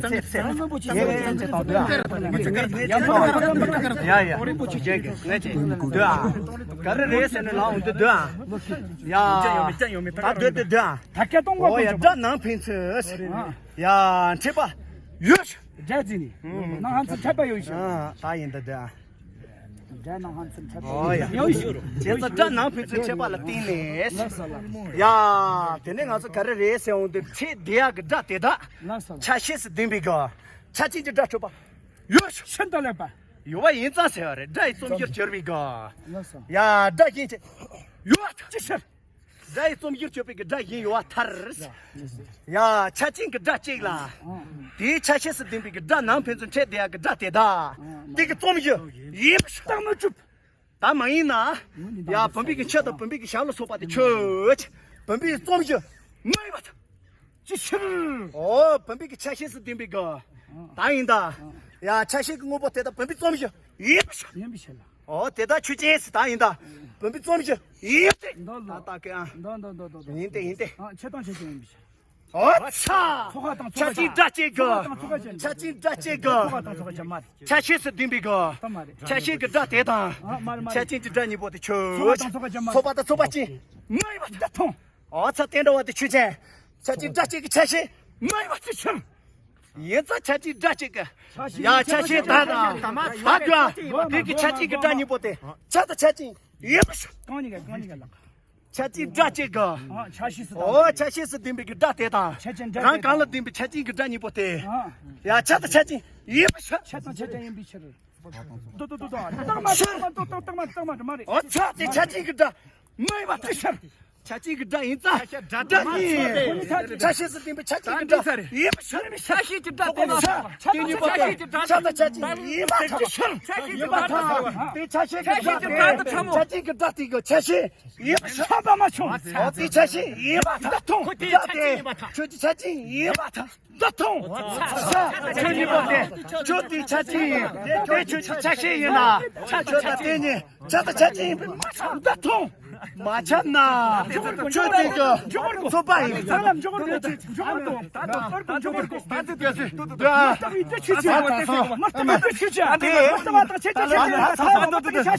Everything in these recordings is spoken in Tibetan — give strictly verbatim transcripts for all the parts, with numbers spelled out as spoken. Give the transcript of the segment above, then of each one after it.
ཚེ་ཚེ། ངས་ངས་ཚེ་དང་སྡོད་ཨ། ཡ་ཡ། ངས་ཀྱི་སྡོད་ཨ། ག་རེ་རེད་ཟེར་ནས་ལབ་འོང་དུས་སྡོད་ཨ། ཡ། ད་སྡོད་དེ་སྡོད་ཨ། ད་སྐད་གཏོང་བ། ཨོ་ཡ། དགྲ་ནང་ཕན་ཚུན། ཡ། འཕྲད་པ་ཡོད། དགྲ་འཛིན་ནི། ནང་ཧན་ཚུན་འཕྲད་པ་ཡོད་ཤག་ད་ཡིན་ད་སྡོད་ཨ། དགྲ་ནང་ཧན་ཚུན་འཕྲད་པ་ཡོད་ཤག་ཨོ་ཡ། བྱས་ཙང་དགྲ་ནང་ཕན་ཚུན་འཕྲད་པ་ལ་བརྟེན་ནས། ལགས་སོ་ལགས། ཡ། དེ་ནས་ང་ཚོ་ག་རེ་རེད་ཟེར་འོང་དུས་ཚེ་འདི་ཡག་གི་དགྲ་དེ་དག་ལགས་སོ་ལགས། ཆ་ཤས་སུ་ལྡན་པའི་གི་ཆ་ཅན་གྱི་དགྲ་འཕྲད་པ་ཡོད་ཤག་ཤིན་ཏུ་ལེགས་པ། ཡོད་པ་ཡིན་ཙང་ཟེར་བ་རེད། དགྲ་ཡི་རྩོམ་གཞིར་གྱུར་པའི་གི། ལགས་སོ། ཡ། དགྲ་གཞན་ཅི་ཡོད་ཅི་ཕྱིར། དགྲ་ཡི་རྩོམ་གཞིར་གྱུར་པའི་གི་དགྲ་གཞན་ཡོད་པ་མཐར། ཡ། ཆ་ཅན་གྱི་དགྲ་གཅིག་ལ། དེའི་ཆ་ཤས་སུ་ལྡན་པའི་གི་དགྲ་ནང་ཕན་ཚུན་འཕྲད་བསྡད་ཡག་གི་དགྲ་དེ་དག་དེ་གི་རྩོམ་གཞི་ཡིན་པ་ཤ་སྟག་མ་གྲུབ། ད་མ་ཡིན་ན། ཡ། བུམ་པའི་གི་ཆུ་དང་བུམ་པའི་གི་ཞབས་ལ་སོགས་པ་དེ་ཆོས་ཅན། བུམ་པའི་རྩོམ་གཞི་མ་ཡིན་པ་དང་། ཅི་ཕྱིར། ཨོ། བུམ་པའི་གི་ཆ་ཤས་སུ་ལྡན་པའི་གི། ད་ཡིན་ད། ཡ། ཆ་ཤས་ཀྱི་དངོས་པོ་དེ་དག་བུམ་པའི་རྩོམ་གཞི་ཡིན་པ་ཤ། ཡིན་པའི་ཕྱིར་ལ། ཨོ། དེ་དག་ཆོས་ཅན་ཟེར་ད་ཡིན་ད། བུམ་པའི་རྩོམ་གཞི་ཡིན་ཏེ། འདོད་ལ། ད་ལྟ་གི་ཨ། འདོད་འདོད་འདོད་འདོད་འདོད། ཡིན་ཏེ་ཡིན་ཏེ། ཨ། ཆོས་དང་ཆོས་ཅན་ཡིན་པའི་ཕྱིར། ཨོ་ཚ། ཚོགས་པ་དང་ཚོགས་པ་ཅན། ཆ་ཅན་དགྲ་གཅིག་གི། ཚོགས་པ་དང་ཚོགས་པ་ཅན་མ་རེད། ཆ་ཅན་དགྲ་གཅིག་གི། ཚོགས་པ་དང་ཚོགས་པ་ཅན་མ་རེད། ཆ་ཤས་སུ་ལྡན་པའི་གི། ད་མ་རེད། ཆ་ཤས་ཀྱི་དགྲ་དེ་དང་། ཨ། མ་རེད་མ་རེད། ཆ་ཅན་གྱི་དགྲ་གཉིས་པོ་དེ་ཆོས། ཚོགས་པ་དང་ཚོགས་པ་ཅན་མ་རེད། ཚོགས་པ་དང་ཚོགས་པ་ཅན་མ་ཡིན་པ་དེ་མཐོང་། ཨོ་ཚ། དེ་འདྲ་བ་དེ་ཆོས་ཅན། ཆ་ཅན་དགྲ་གཅིག་གི་ཆ་ཤས་མ་ཡིན་པ་དེ་ཕྱིར། ཡིན་ཙང་ཆ་ཅན་དགྲ་གཅིག་གི། ཡ། ཆ་ཤས་ད་དང་། ད་དགྲ། དེ་གི་ཆ་ཅན་གྱི་དགྲ་གཉིས་པོ་དེ་ཆ་དང་ཆ་ཅན་ཡིན་པ་ཤ། གང་ཉིད་ཀ་གང་ཉིད་ཀ་ལགས། ཆ་ཅན་དགྲ་གཅིག་གི། ཨ། ཆ་ཤས་སུ་ལྡན། ཨོ། ཆ་ཤས་སུ་ལྡན་པའི་གི་དགྲ་དེ་དང་། ཆ་ཅན་དགྲ་དེ་དང་། རང་གང་ལ་ལྡན་པའི་ཆ་ཅན་གྱི་དགྲ་གཉིས་པོ་དེ། ཨ། ཡ། ཆ་དང་ཆ་ཅན་ཡིན་པ་ཤ། ཆ་དང་ཆ་ཅན་ཡིན་པའི་ཕྱིར། ཏོ་ཏོ་ཏོ་ཏོ། ཏག་མ་ཏག་མ་ཏོ་ཏོ་ཏག་མ་ཏག་མ་མ་རེད། ཨོ་ཚ། དེ་ཆ་ཅན་གྱི་དགྲ་མ་ཡིན་པ་དེ་ཕྱིར། ཆ་ཅན་གྱི་དགྲ་ཡིན་ཙང་དགྲ་ཡིན། ཆ་ཤས་སུ་ལྡན་པའི་ཆ་ཅན་གྱི་དགྲ་ཡིན་པ་ཤ། ཆ་ཤས་ཀྱི་དགྲ་དེ་ལ་ཆ་དེ་གཉིས་པོ་དེ་ཆ་དང་ཆ་ཅན་ཡིན་པ་དེ་ཕྱིར། ཡིན་པ་དེ་ཆ་ཤས་ཀྱི་དགྲ་དེ་ཆ་ཅན་གྱི་དགྲ་དེ་གི་ཆ་ཤས་ཡིན་པ་ཤ། ཆོག་པ་མ་བྱུང་། ཨོ་དེ་ཆ་ཤས་ཡིན་པ་དང་། མཐོང་། ཁྱོད་དེ་ཆ་ཅན་ཡིན་པ་དང་། ཁྱོད་ཀྱི་ཆ་ཅན་ཡིན་པ་དང་། འདི་མཐོང་། ཁྱོད་གཉིས་པོ་དེ། ཁྱོད་དེ་ཆ་ཅན་ཡིན། དེ་ཁྱོད་ཀྱི་ཆ་ཤས་ཡིན་ན། ཁྱོད་དང་དེ་གཉིས་ཆ་དང་ཆ་ཅན་ཡིན་པ་མ་ཁྱབ་ན། མཐོང་། མ་ཁྱབ་ན། ཁྱོད་དེ་གི་ཚོགས་པ་ཡིན། ཚང་མ་འཇོག་དགོས། འཇོག་དགོས། ད་ལྟ་འཇོག་དགོས། ད་ལྟ་འཇོག་དགོས། ད་ལྟ་འཇོག་དགོས། ད་ལྟ་འཇོག་དགོས། ད་ལྟ་འཇོག་དགོས། ད་ལྟ་འཇོག་དགོས། ད་ལྟ་འཇོག་དགོས། ད་ལྟ་འཇོག་དགོས། ད་ལྟ་འཇོག་དགོས། ད་ལྟ་འཇོག་དགོས། ད་ལྟ་འཇོག་དགོས། ད་ལྟ་འཇོག་དགོས། ད་ལྟ་འཇོག་དགོས། ད་ལྟ་འཇོག་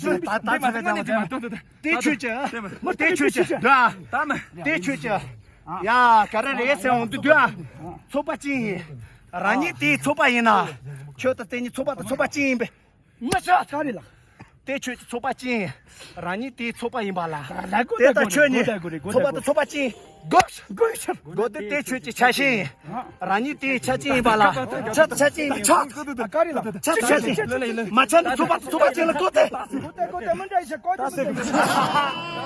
དགོས། ད་ལྟ་འཇོག་དགོས། དེ་ཆོས་ཅན། མི་དེ་ཆོས་ཅན། ད་མ་དེ་ཆོས་ཅན། ཡ། ག་རེ་རེད་ཟེར་འོང་དུས་དུས་ཨ། ཚོགས་པ་ཅན་ཡིན། རང་ཉིད་དེའི་ཚོགས་པ་ཡིན་ན། ཁྱོད་དང་དེ་གཉིས་ཚོགས་པ་དང་ཚོགས་པ་ཅན་ཡིན་པས། མི་ཤ་ཚ་རེད་ལགས། དེ་ཆོས་ཅན་ཚོགས་པ་ཅན་ཡིན། རང་ཉིད་དེའི་ཚོགས་པ་ཡིན་པ་ལ། དེ་དང་ཁྱོད་གཉིས་ཚོགས་པ་དང་ཚོགས་པ་ཅན་ཡིན། དགོས། དགོས་ཕྱིར། དགོས་ཏེ་དེ་ཆོས་ཀྱི་ཆ་ཤས་ཡིན། རང་ཉིད་དེའི་ཆ་ཅན་ཡིན་པ་ལ། ཆ་དང་ཆ་ཅན་ཡིན་པ་ཆགས། ཆ་དང་ཆ་ཅན་མ་ཆགས་ནས་ཚོགས་པ་དང་ཚོགས་པ་ཅན་ལ་བཀོད་དེ། བཀོད་དེ་བཀོད་དེ་མི་འདྲ་ཡིན་ཞེས་བཀོད་དེ་མི་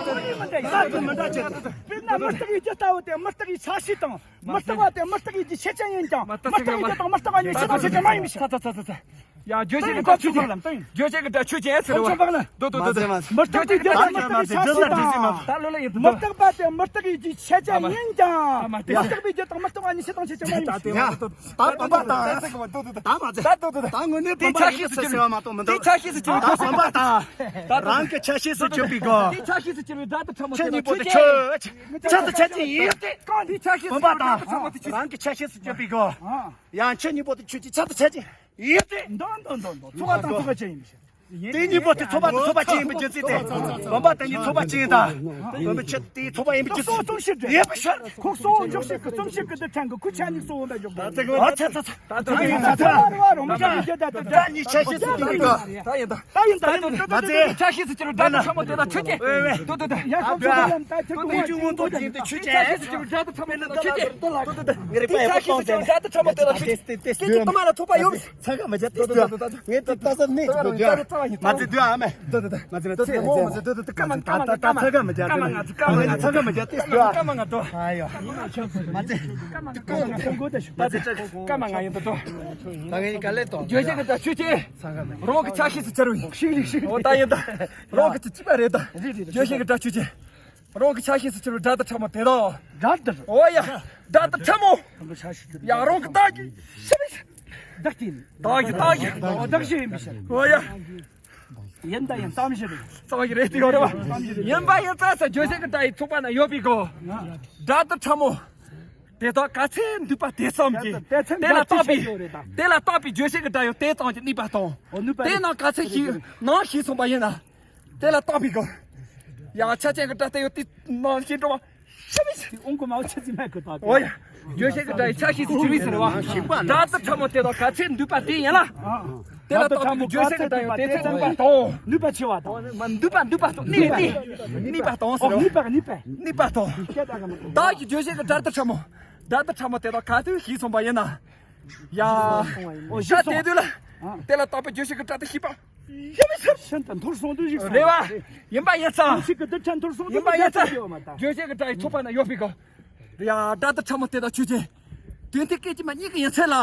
འདྲ་ཡིན། ད་དེ་མི་འདྲ་ཅན། དཔེར་ན་མུ་སྟེགས་ཡུལ་གྱི་ལྟ་བུ་དེ་མུ་སྟེགས་ཡུལ་ཆ་ཤས་དང་མུ་སྟེགས་པ་དེ་མུ་སྟེགས་ཡུལ་གྱི་ཆ་ཅན་ཡིན་ཀྱང་མུ་སྟེགས་ཡུལ་དང་མུ་སྟེགས་པ་གཉིས་ཆ་དང་ཆ་ཅན་མ་ཡིན་པའི་ཕྱིར། ཚ་ཚ་ཚ་ཚ། ཡ། བརྗོད་བྱེད་ཀྱི་སྒྲ་ཆོས་ཅན། བརྗོད་བྱེད་ཀྱི་སྒྲ་ཆོས་ཅན་ཟེར་བ། ཕྱོགས་ཕྱོགས་ལ། དོ་དོ་དོ་དོ། མུ་སྟེགས་པའི་རྒྱུ་དང་མུ་སྟེགས་པའི་ཆ་ཤས་དང་། ད་ལོ་ལ་ཡིན། མུ་སྟེགས་པ་དེ་མུ་སྟེགས་ཡུལ་གྱི་ཆ་ཅན་ཡིན་ཀྱང་། མུ་སྟེགས་པའི་རྒྱུ་དང་མུ་སྟེགས་པ་གཉིས་ཆ་དང་ཆ་ཅན་མ་ཡིན་ཞིང་། ད་བུམ་པ་དང་། ད་མ་ཚད། ད་དོ་དོ་དོ། ད་དངོས་གནས་བུམ་པ་ཡིན་ཟེར་ཟེར་བ་མ་གཏོགས་མི་འདུག་དེ་ཆ་ཤས་སུ་གྱུར། ད་བུམ་པ་དང་། རང་གི་ཆ་ཤས་སུ་གྱུར་པའི་སྒོ། དེ་ཆ་ཤས་སུ་གྱུར་པའི་སྒྲ་དང་ཕྲ་མོ་ཁྱེད་གཉིས་པོ་དེ་ཆོས་ཅན། ཆ་དང་ཆ་ཅན་ཡིན་ཏེ། བུམ་པ་དང་། རང་གི་ཆ་ཤས་སུ་གྱུར་པའི་སྒོ། ཡང་ཁྱེད་གཉིས་པོ་དེ་ཆོས་ཅན། ཆ་དང་ཆ་ཅན་ཡིན་ཏེ། འདོ་འདོ་འདོ་འདོ། ཚོགས་པ་དང་ཚོགས་པ་ཅན་ཡིན་པའི་ཕྱིར། དེ་གཉིས་པོ་དེ་ཚོགས་པ་དང་ཚོགས་པ་ཅན་ཡིན་པའི་རྒྱུ་མཚན་དེ། བུམ་པ་དེ་གཉིས་ཚོགས་པ་ཅན་དང་། བུམ་པའི་ཆ་དེ་ཚོགས་པ་ཡིན་པའི་རྒྱུ་མཚན་དེ། ཡིན་པའི་ཕྱིར། ཁོ་གཙོ་བོ་འཇོག་བྱེད་ཀྱི་རྩོམ་བྱེད་ཀྱི་འདི་ཕྲན་གྱི་ཁུ་ཆ་གཉིས་གཙོ་བོ་འདྲ་འཇོག་དགོས། ཨ་ཚ་ཚ་ཚ། ད་ད་ད་ད་ད་ད་གཉིས་ཆ་ཤས་སུ་གྱུར་པའི་སྒོ། ད་ཡིན་ད། ད་ཡིན་ད། ད་ཡིན་ད། ད་ད་ད། ཆ་ཤས་སུ་གྱུར་པའི་སྒྲ་དང་ཕྲ་མོ་དེ་ལ་ཆོས་ཅན། ཝེ་ཝེ། ད་ད་ད། ཡ་ཁོ་ཚོ་ལ་ད་ཁྱེད་ཀྱི་ངོ་ཚ་ངོ་ཚ་ཡིན་ཏེ་ཆོས་ཅན། ཆ་ཤས་སུ་གྱུར་པའི་སྒྲ་དང་ཕྲ་མོ་དེ་ལ་ཆོས་ཅན། ད་ད་ད། ངས་རིག་པ་ཡག་པོ་གཏོང་ཚེ། ད་ད་ཕྲ་མོ་དེ་ལ་ཆོས་ཅན། ཁྱེད་ཀྱི་ཐོག་མ་ལ་ཚོགས་པ་ཡོད། ཚ་ག་མ་བྱ་དེ་སྡོད། ངས་དེ་ལྟ་ས་ནས་སྡོད་ཡ། མ་ཚེ་སྡོད་ཨ་མ། སྡོད་སྡོད་སྡོད། མ་ཚེ་མ་ཚེ་སྡོད་སྡོད་སྡོད། སྐར་མ་སྐར་མ་སྐར་མ། ཚ་ག་མ་བྱ། སྐར་མ་ང་ཚོ་སྐར་མ་ང་ཚོ། ཚ་ག་མ་བྱ་དེ་སྡོད་ཨ། སྐར་མ་ང་དོ། ཨ་ཡོ། མ་ཚེ། མ་ཚེ། སྐར་མ་ང་ཡིན་དོ་དོ། ད་ངས་ག་ལེ་དོ། བརྗོད་བྱེད་ཀྱི་སྒྲ་ཆོས་ཅན། རང་གི་ཆ་ཤས་སུ་གྱུར་བའི། ཤིག་རིག་ཤིག་རིག། འོ་ད་ཡིན་ད། རང་གི་ཅི་པ་རེད་ད། བརྗོད་བྱེད་ཀྱི་སྒྲ་ཆོས་ཅན། རང་གི་ཆ་ཤས་སུ་གྱུར་པའི་སྒྲ་དང་ཕྲ་མོ་དེ་དག་སྒྲ་དང་། འོ་ཡ། སྒྲ་དང་ཕྲ་མོ། རང་གི་ཆ་ཤས་སུ་གྱུར་པའི། ཡ། རང་གི་བདག་གི་ཤ་རེད། བདག་གི། བདག་གི་བདག་གི། འོ་བདག་གི་ཡིན་པའི་ཕྱིར། འོ་ཡ། ཡིན་ད་ཡིན་ཙམ་ཞིག་རེད། ཙམ་ཞིག་རེད་དེ་ཡོད་རེད་བ། ཙམ་ཞིག་རེད། ཡིན་པ་ཡིན་ཙང་ཟེར་བརྗོད་བྱེད་ཀྱི་སྒྲ་ཡི་ཚོགས་པ་ན་ཡོད་པའི་སྒོ། སྒྲ་དང་ཕྲ་མོ། དེ་དག་ག་ཚད་འདུས་པ་དེ་ཙམ་གྱིས། དེ་ལ་བརྟགས་པའི། དེ་ལ་བརྟགས་པའི་རྒྱུད་བཤད་ཀྱི་སྒྲ་ཡང་དེ་ཙམ་གྱིས་གནས་པ་དང་། དེ་རྣམས་ག་ཚད་ཤེས་ནམ་ཤེས་སོང་པ་ཡིན་ན། དེ་ལ་བརྟགས་པའི་གོ། ཡང་ཆ་ཅན་གྱི་སྒྲ་དེ་ཡང་དེ་རྣམས་ཤེས་འགྲོ་བ། ཤི་མི་ཤི། ཨོང་ཀུ་མའོ་ཆི་ཙི་མ་ཁུ་ཏོ། ཨོ་ཡ། རྒྱུད་བཤད་ཀྱི་སྒྲ་ཡི་ཆ་ཤས་སུ་གྱུར་པའི་ཟེར་བ། སྒྲ་རྡུལ་ཕྲ་མོ་དེ་དག་ག་ཚད་འདུས་པ་དེ་ཡིན་ལ། དེ་ལ་བརྟགས་པའི་རྒྱུད་བཤད་ཀྱི་སྒྲ་ཡང་དེ་ཚད་འདུས་པ་དང་། ནུས་པ་ཆེ་བ་དང་། མ་འདུས་པ་འདུས་པ་དང་གནས་གནས་གནས་པ་དང་ཟེར་བ། ནུས་པ་ནུས་པ། ནུས་པ་དང་། བདག་གི་རྒྱུད་བཤད་ཀྱི་སྒྲ་རྡུལ་ཕྲ་མོ། སྒྲ་རྡུལ་ཕྲ་མོ་དེ་དག་ག་དུས་ཤེས་སོང་པ་ཡིན་ན། ཡ། ཤ་དེ་དུས་ལ། དེ་ལ་བརྟགས་པའི་རྒྱུད་བཤད་ཀྱི་སྒྲ་དེ་ཤེས་པ། ཡོད་མི་ཚར། ཤིན་ཏུ་མཐོར་སོང་དུ་བཞུགས་སོང་། རེད་བ། ཡིན་པ་ཡིན་ཙང་། ཤིན་ཏུ་རྡུལ་ཕྲན་མཐོར་སོང་དུ་ཡིན་པ་ཡིན་ཙང་། ཡོད་མ་ད། རྒྱུད་བཤད་ཀྱི་སྒྲ་ཡི་ཚོགས་པ་ན་ཡོད་པའི་གོ། ཡ། སྒྲ་རྡུལ་ཕྲ་མོ་དེ་དག་ཆོས་ཅན། དོན་དེ་སྐད་ཅིག་མ་གཉིས་ཀྱི་ཡིན་ཚད་ལ།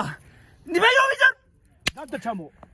ནུས་པ་ཡོད་མི་ཚར། སྒྲ་རྡུལ་ཕྲ་མོ།